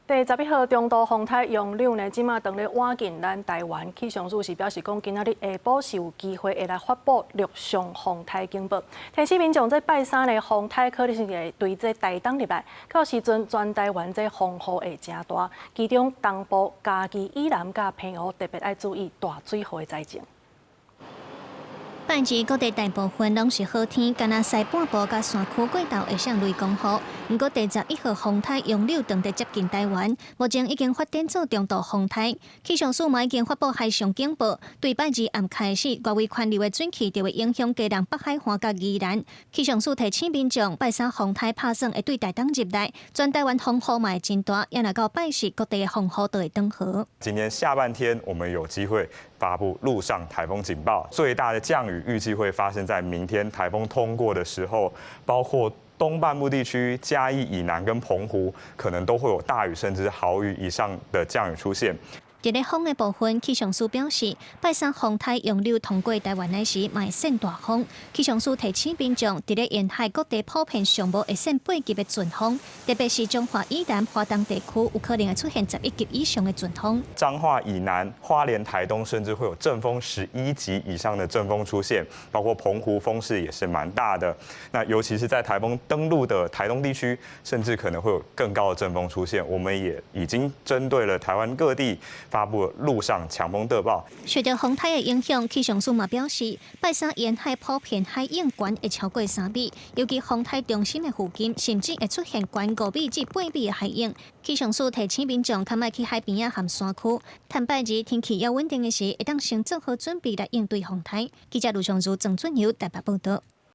第11號中度風颱楊柳呢，這馬當咧倚近咱台灣，氣象署是表示講，今仔日下晡是有機會會來發布陸上風颱警報。提醒民眾，這拜三的風颱可能是會對這台東入來，到時陣全台灣這風雨會誠大，其中東部嘉義以南佮澎湖特別愛注意大水禍的災情。拜二各地大部分攏是好天，干焦西半部佮山區過晝會上雷公雨。毋過第十一號風颱楊柳當佇接近台灣，目前已經發展做中度風颱。氣象署嘛已經發布海上警報，對拜二暗開始，外圍環流的水汽就會影響基隆北海岸佮宜蘭。氣象署提醒民眾，拜三風颱拍算會對台東入來，全台灣風雨嘛會真大，也若到拜四各地的風雨都會轉好。今天下半天，我們有機會發布陸上颱風警報，最大的降雨預計會發生在明天颱風通過的時候，包括東半部地區、嘉義以南跟澎湖，可能都會有大雨甚至豪雨以上的降雨出現。佇咧風的部分，氣象署表示，拜三風颱楊柳通過台灣的時，嘛會扇大風。氣象署提醒民眾，佇咧沿海各地普遍上無會扇8級的陣風，特別是彰化以南、花東地區，有可能會出現11級以上的陣風。彰化以南、花蓮、台東，甚至會有陣風11級以上的陣風出現，包括澎湖風勢也是蠻大的。那尤其是在台風登陸的台東地區，甚至可能會有更高的陣風出現。我們也已經針對了台灣各地發布陸上強風特報。受著風颱的影響，氣象署嘛表示，拜三沿海普遍海湧懸會超過3米，尤其風颱中心的附近，甚至會出現懸5米至8米的海湧。氣象署提醒民眾，較莫去海邊仔和山區。趁拜二天氣猶穩定的時，會當先做好準備來應對風颱。記者盧尚如、鄭俊友台北報道。